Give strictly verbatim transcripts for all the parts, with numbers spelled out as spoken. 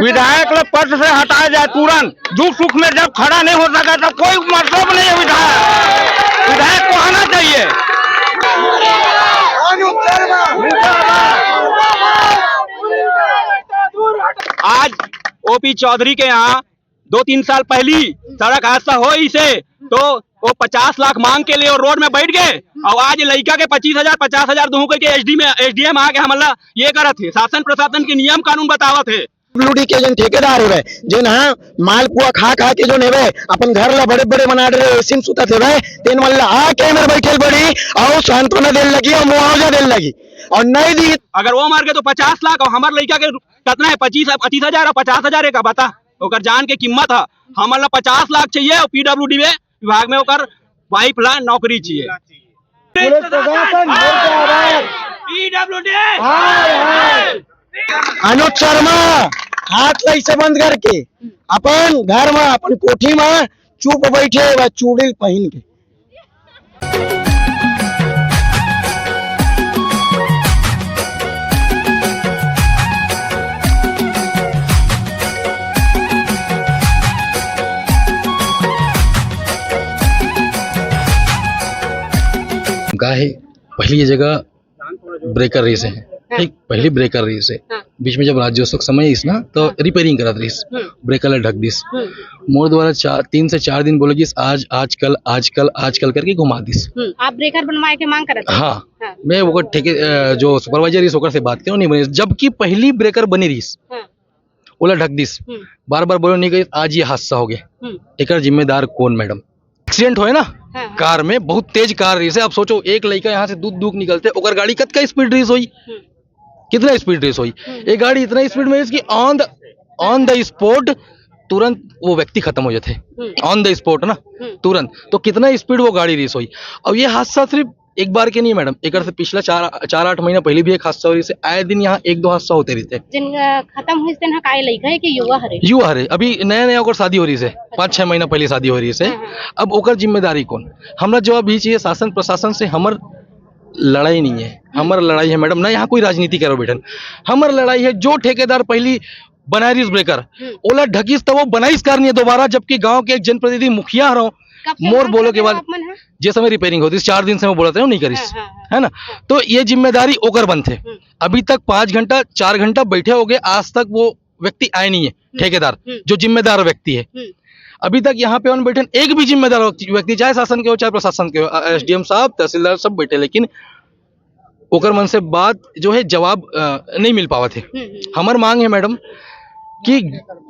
विधायक ला पद से हटाया जाए तुरंत। दुख सुख में जब खड़ा नहीं हो सका तो कोई मतलब नहीं है विधायक। विधायक को आना चाहिए। आज ओपी चौधरी के यहाँ दो तीन साल पहली सड़क हादसा होइस हे, तो वो पचास लाख मांग के लिए वो रोड में बैठ गए, और आज लइका के पच्चीस हजार, पचास हजार दूं करके एसडी में, एसडीएम आके हमला ये करत हे, शासन प्रशासन के नियम कानून बतावत हे। पीडब्ल्यूडी के जेन ठेकेदार हवय, जेन ह मालपुआ खा खा के जोन हवय, अपन घर ला बड़े बड़े बना डरे, एसी में सुतत हवय, तेन मन ला आके एमेर बैठे ल पड़ी, अउ सांत्वना देल लगही अउ मुआवजा देल लगही, अउ नहीं दी। अगर वो मर गए तो पचास लाख, और हमार लइका के कितना है? पच्चीस, पच्चीस हजार और पचास हजार है का? बता, ओकर जान के कीमत है। हमन ला पचास लाख चाहिए और पीडब्ल्यूडी में विभाग में ओकर वाइफ ला नौकरी चाहिए। पुलिस प्रशासन मुर्दाबाद। पीडब्ल्यूडी। हाय, हाय। अनुज शर्मा हाथ ला ऐसे बंद करके अपन घर में, अपन कोठी में चुप बैठे व चूड़ील पहन के। का हे, पहली ये जगह ब्रेकर रहिस हे, हाँ। ठीक, पहली ब्रेकर रहिस हे। हाँ। बीच में जब राज्योत्सव के समय आइस ना, तो हाँ। रिपेयरिंग करत रहिस, हम्म। ब्रेकर ला ढक दिस। हम्म। मोर द्वारा चार, तीन से चार दिन बोले कि आज, आजकल, आजकल, आजकल करके घुमा दिस। हम्म, आप ब्रेकर बनवाए के मांग करत रहे? हाँ। हाँ। मैं वो ठेके, अ, जो सुपरवाइजर रहिस, ओकर से बात करो, नहीं बने, जबकि पहली ब्रेकर बनी रहिस। हाँ। ओला ढक दिस। हम्म। बार-बार बोले नहीं गई, आज ये हादसा हो गया। हम्म। एकर जिम्मेदार कौन मैडम? एक्सीडेंट होए ना, हाँ, हाँ। कार में, बहुत तेज कार रहिस हे। अब सोचो, एक लइका यहाँ से दूध दूध निकलते, ओकर गाड़ी कतका स्पीड रहिस होई? हम्म। कितना स्पीड रहिस होई? हम्म। एक गाड़ी इतना स्पीड में इसकी on the, on the spot तुरंत वो व्यक्ति खत्म हो जाते। हम्म। On the spot ना, हम्म। तुरंत। तो कितना स्पीड वो गाड़ी रहिस होई? अब ये हादसा सिर्फ एक बार के नहीं मैडम, एकर से पिछला चार, चार आठ महीना पहले भी एक हादसा हो रहिस हे। आए दिन यहाँ एक दो हादसा होते रहिथे। जिन, अ, खत्म हुई तेन ह काय लइका हे कि युवा हरे? युवा हरे, अभी नया नया ओकर शादी हो रहिस हे, पाँच छह महीना पहले शादी हो रहिस हे। हाँ, हाँ। अब ओकर जिम्मेदारी कौन? हमरा जवाब यही चाहिए, शासन प्रशासन से हमर लड़ाई नहीं है। हम्म। हमर लड़ाई है मैडम, ना यहाँ कोई राजनीति करो बैठन। हमर लड़ाई है, जो ठेकेदार पहली बनाए रहिस ब्रेकर, हम्म। ओला ढकिस त वो बनाइस कार नहीं है दोबारा, जबकि गांव के एक जनप्रतिनिधि मुखिया हरव, कब से मोर मांग बोले करत के बाद हो आप मन ह? जे समय रिपेयरिंग होती, चार दिन से मैं बोलत हूँ, नहीं करिस, हाँ, हाँ, हाँ। है ना? हाँ। तो ये जिम्मेदारी ओकर बनथे। हम्म। अभी तक पाँच घंटा, चार घंटा बैठे हो गए, आज तक वो व्यक्ति आए नहीं है, हम्म। ठेकेदार, हम्म। जो जिम्मेदार व्यक्ति है। हम्म। अभी तक यहाँ पे on बैठे एक भी जिम्मेदार व्यक्ति, व्यक्ति चाहे शासन के हो, चाहे प्रशासन के हो, अ, एसडीएम साहब, तहसीलदार सब बैठे, लेकिन ओकर मन से बात जो है जवाब, अ, नहीं मिल पावत है। हम्म, हम्म। हमर मांग है मैडम कि,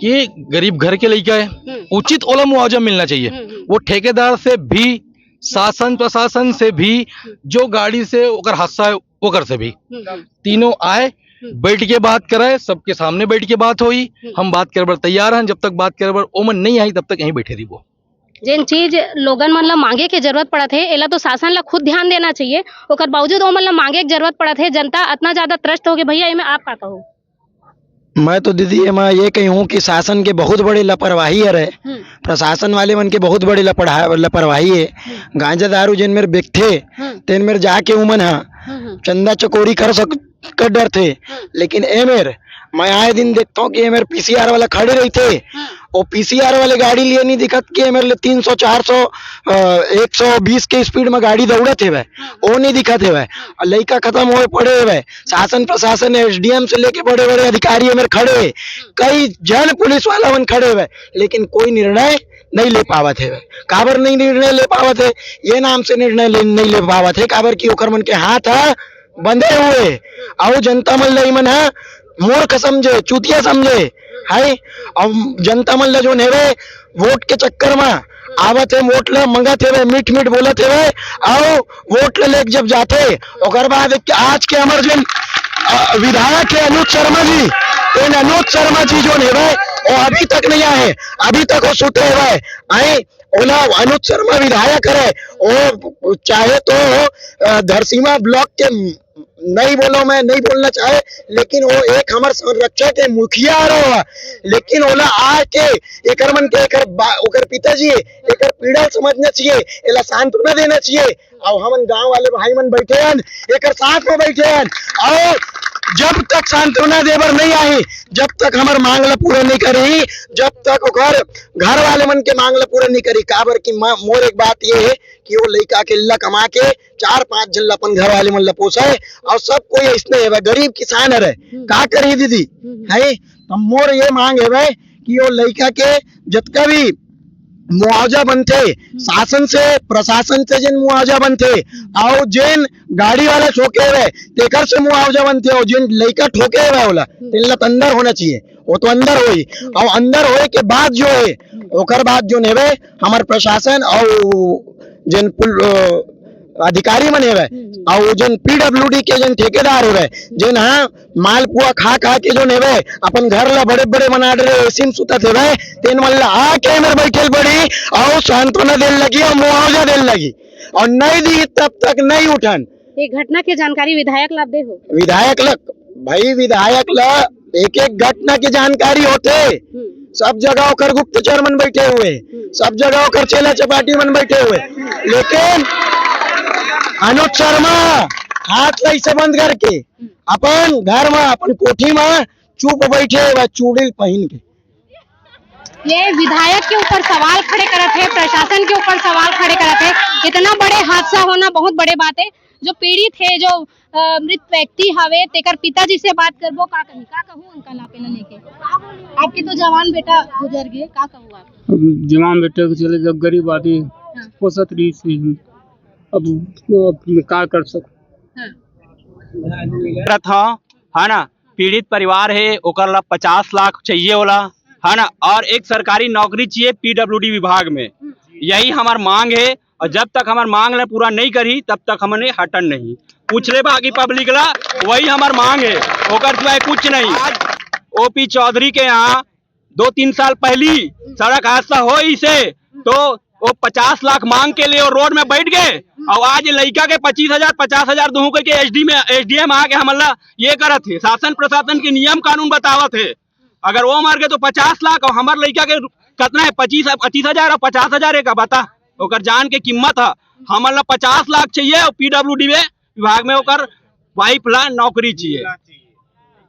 कि गरीब घर के लइका है, हम्म। उचित ओला मुआवजा मिलना चाहिए। हम्म, हम्म। वो ठेकेदार से भी, शासन प्रशासन से भी, हम्म। जो गाड़ी से ओकर हादसा है, ओकर से भी, हम्म। तीनों आए, हम्म। बैठ के बात कराए, सबके सामने बैठ के बात होई। हम्म। हम बात करे बर तैयार हैं, जब तक बात करे बर ओमन नहीं आई, तब तक यहीं बैठे रहिबो। जेन चीज लोगन मन ला मांगे के जरूरत पड़त हे, एला तो शासन ला खुद ध्यान देना चाहिए। ओकर बावजूद ओमन ला मांगे के जरूरत पड़त हे। जनता अतना ज्यादा त्रस्त होगे। भैया, एमे आप का कहो? मैं तो दीदी एमा ये कहूँ कि शासन के बहुत बड़े लापरवाही हरे, हम्म। प्रशासन वाले मन के बहुत बड़े लापरहा-, लापरवाही है। हम्म। गांजा दारू जेन मेर बिकथे, हम्म। तेन मेर जाके उमन ह हम्म, हम्म। चंदा चकोरी कर सक-, कर डरथे, हम्म। लेकिन ए मेर मैं आए दिन देखथों कि ए मेर पीसीआर वाला खड़े रहिथे, हम्म। वो पीसीआर वाले गाड़ी लिए नहीं दिखत कि ए मेर ले तीन सौ, चार सौ, अ, एक सौ बीस के स्पीड में गाड़ी दौड़त हेवय, हम्म। वो नहीं दिखत हेवय। हम्म। और लइका खत्म होए पड़े हेवय, शासन प्रशासन, एसडीएम से लेके बड़े-बड़े अधिकारी ए मेर खड़े हे, कई झन पुलिस वाला मन खड़े हेवय, लेकिन कोई निर्णय नहीं ले पावत हेवय। काबर नहीं निर्णय ले पावत हे? ये नाम से निर्णय ले, नहीं ले पावत हे, काबर कि ओकर मन के हाथ ह बंधे हुए हे। अउ जनता मन ल इमन ह मूर्ख समझे, चूतिया समझे, है। अउ जनता मन ल जोन हेवय, वोट के चक्कर म आवत हे, वोट ल मंगत हेवय, मीठ मीठ बोलत हेवय, अउ वोट ल लेके जब जाथे, ओकर बाद एक आज के हमर जोन, अ, विधायक हे अनुज शर्मा जी, तेन अनुज शर्मा जी जोन हेवय, वो अभी तक नहीं आए, अभी तक वो सुते हेवय। आई, ओला अनुज शर्मा विधायक हरे, वो चाहे तो, अ, धरसीवा ब्लॉक के नहीं बोलो, मैं नहीं बोलना चाहे, लेकिन वो एक हमर संरक्षक के मुखिया रहो, लेकिन ओला आके एकर मन के, एकर बा-, ओकर पिताजी एकर पीड़ा समझना चाहिए, एला सांत्वना देना चाहिए। अउ हमन गांव वाले भाई मन बैठे हन, एकर साथ में बैठे हन, अउ जब तक सांत्वना दे बर नहीं आही, जब तक हमर मांग ला पूरा नहीं करी, जब तक ओकर घर वाले मन के मांग ला पूरा नहीं करी। काबर कि म-, मोर एक बात ये है कि वो लइका अकेल्ला कमा के चार पांच झन ला अपन घर वाले मन ला पोसे, और सब कोई ऐसने है, गरीब किसान है, हम्म। का करी दीदी, हम्म। है? तो मोर ये मांग है कि वो लइका के जतका भी मुआवजा बनथे, हम्म। शासन से, प्रशासन से जेन मुआवजा बनथे, हम्म। और जेन गाड़ी वाला ठोके हुए, तेकर से मुआवजा बनथे, और जेन लइका ठोके हुए ओला, हम्म। तेन ला तो अंदर होना चाहिए, वो तो अंदर होई, हम्म। और अंदर होए के बाद जो है, हम्म। ओकर बाद जो नेवे, हमर प्रशासन और जेन पुल-, अ, अधिकारी मन हेवय, हम्म, हम्म। अउ जेन पीडब्ल्यूडी के जेन ठेकेदार हेवय, हम्म। जेन ह मालपुआ खा खा के जोन हेवय, अपन घर ला बड़े बड़े बना डरे, एसी में सुतत हेवय, तेन मन ला आके एमेर बैठे ल पड़ी, अउ सांत्वना देल लगी, अउ मुआवजा देल लगी, अउ नहीं दी तब तक नहीं उठन। ये घटना के जानकारी विधायक ला दे हो? विधायक ला, भाई, विधायक ला एक एक घटना की जानकारी होथे। हम्म। सब जगह ओकर गुप्तचर मन बैठे हुए, हम्म। सब जगह ओकर चेला चपाटी मन बैठे हुए, लेकिन अनुज शर्मा हाथ ला ऐसे बंद करके हम्म। अपन घर में, अपन कोठी में चुप बैठे हुए, चूड़ी पहन के। ये विधायक के ऊपर सवाल खड़े करत हे, प्रशासन के ऊपर सवाल खड़े करत हे। इतना बड़े हादसा होना बहुत बड़े बात है। जो पीड़ित हे, जो, अ, मृत व्यक्ति हवे, तेकर पिताजी से बात करबो, का कही, का कहू अंकल आप एला लेके? आपके तो जवान बेटा गुजर गए, का कहू आप? अब जवान बेटा के चले गए, गरीब आदमी हाँ। पोसत रहिस हे हम। अब, अब का कर सक हाँ। करत हव, है ना? पीड़ित परिवार हे, ओकर ला पचास लाख चाहिए ओला, है ना? और एक सरकारी नौकरी चाहिए पीडब्ल्यूडी विभाग में, यही हमार मांग है। और जब तक हमार मांग ला पूरा नहीं करी, तब तक हमने हटन नहीं। पूछ ले बाकी पब्लिक ला, वही हमार मांग है, ओकर सिवाय कुछ नहीं। आज ओपी चौधरी के यहाँ दो तीन साल पहली सड़क हादसा होइस हे, तो वो पचास लाख मांग के लिए वो रोड में बैठ गए, और आज लइका के पच्चीस हजार, पचास हजार दूहूं करके एसडी में, एसडीएम आके हमला ये करत हे, शासन प्रशासन के नियम कानून बतावत हे। अगर वो मर गए तो पचास लाख, और हमर लइका के कितना है, पच्चीस, पच्चीस हजार और पचास हजार है का, बता, ओकर जान के कीमत है। हमला पचास लाख चाहिए और पीडब्ल्यूडी में विभाग में ओकर वाइफ ला नौकरी चाहिए।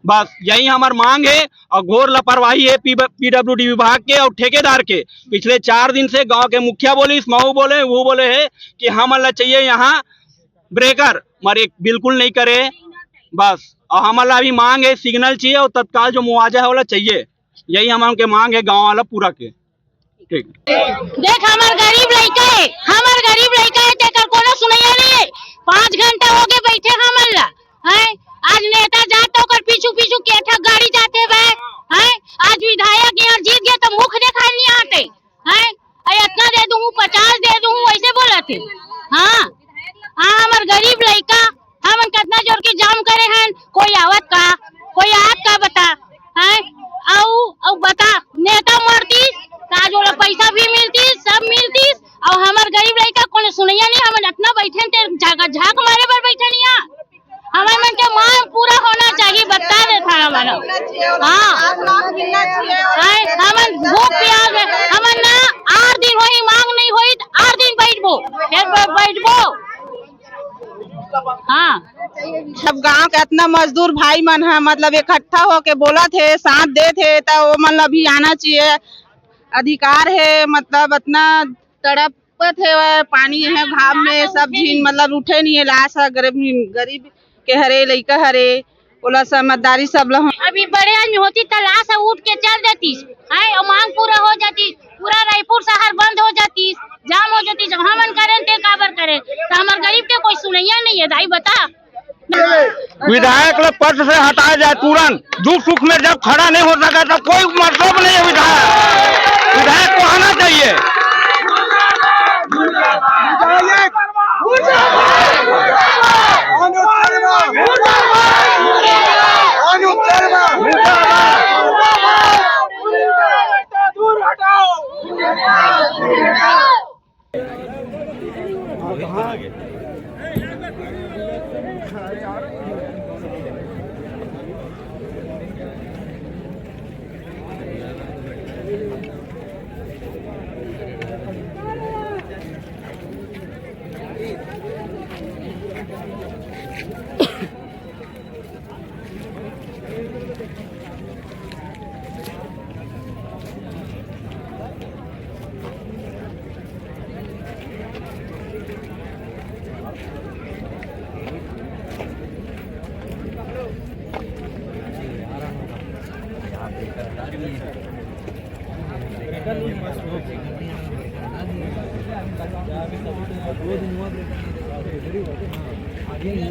बस यही हमार मांग है। और घोर लापरवाही है पी-, पीडब्ल्यूडी विभाग के और ठेकेदार के। पिछले चार दिन से गांव के मुखिया बोलिस, महू बोले, वो बोले है कि हमला चाहिए यहाँ ब्रेकर, मरे बिल्कुल नहीं करे। बस, और हमला अभी मांग है, सिग्नल चाहिए और तत्काल जो मुआवजा है, ओला चाहिए। यही हम लोग के मांग है गांव वाला पूरा के। ठीक। देख, हमर गरीब लइका है, हमर गरीब लइका है, तेकर कोनो सुनैया नहीं है। पाँच घंटा हो गए बैठे हमन ला, हैं? आज नेता जात तो ओकर पीछू पीछू के ठक गाड़ी जाते बे, हैं? आज विधायक यहाँ जीत गए तो मुख दिखाई नहीं आते, हैं? अरे इतना दे दूँ, पचास दे दूँ, ऐसे बोलत हे। हाँ, हाँ, हमर गरीब लइका, हमन कितना जोर के जाम करे हन, कोई आवत का, कोई आत का बता, हैं? अउ, अउ बता, नेता मरतीस, का जोड़ा पैसा भी मिलतीस, सब मिलतीस, अउ हमर गरीब लइका कोनो सुनैया नहीं, हमन इतना बैठे हन, ते झाक, झाक मारे बर बैठे नहीं। हमर मन के मांग पूरा होना चाहिए, बता देत हन हमन। हाँ। आय, हमन भूख प्यास, हमन ना आठ दिन होही, मांग नहीं होही, त आठ दिन बैठबो, फिर ब-, बैठबो। हाँ। सब गांव के इतना मजदूर भाई मन ह, मतलब, इकट्ठा होके बोलत हे, साथ देत हे, त वो मन ला भी आना चाहिए। अधिकार हे, मतलब, इतना तड़प दिक्कत हे, पानी हे, घाम में सब झिन मतलब उठे नहीं हे, लाश ह गरीब, गरीब के हरे, लइका हरे, ओला समझदारी सब ला हो। अभी बड़े आदमी होती त लाश ह उठ के चल देतीस, हैं, और मांग पूरा हो जाती, पूरा रायपुर शहर बंद हो जाती, जाम हो जाती। जब हमन करें ते काबर करें, तो हमर गरीब के कोई सुनैया नहीं है, दाई बता। विधायक ला पद से हटाया जाए तुरंत। दुख सुख में जब खड़ा नहीं हो सका तो कोई मतलब नहीं है विधायक। विधायक को आना चाहिए।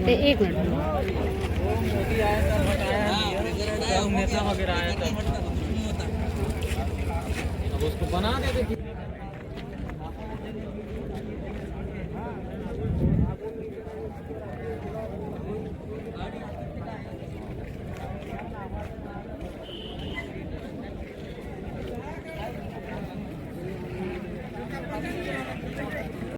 ए, एक मिनट। नेता वगैरह आया था, अब उसको बना देते।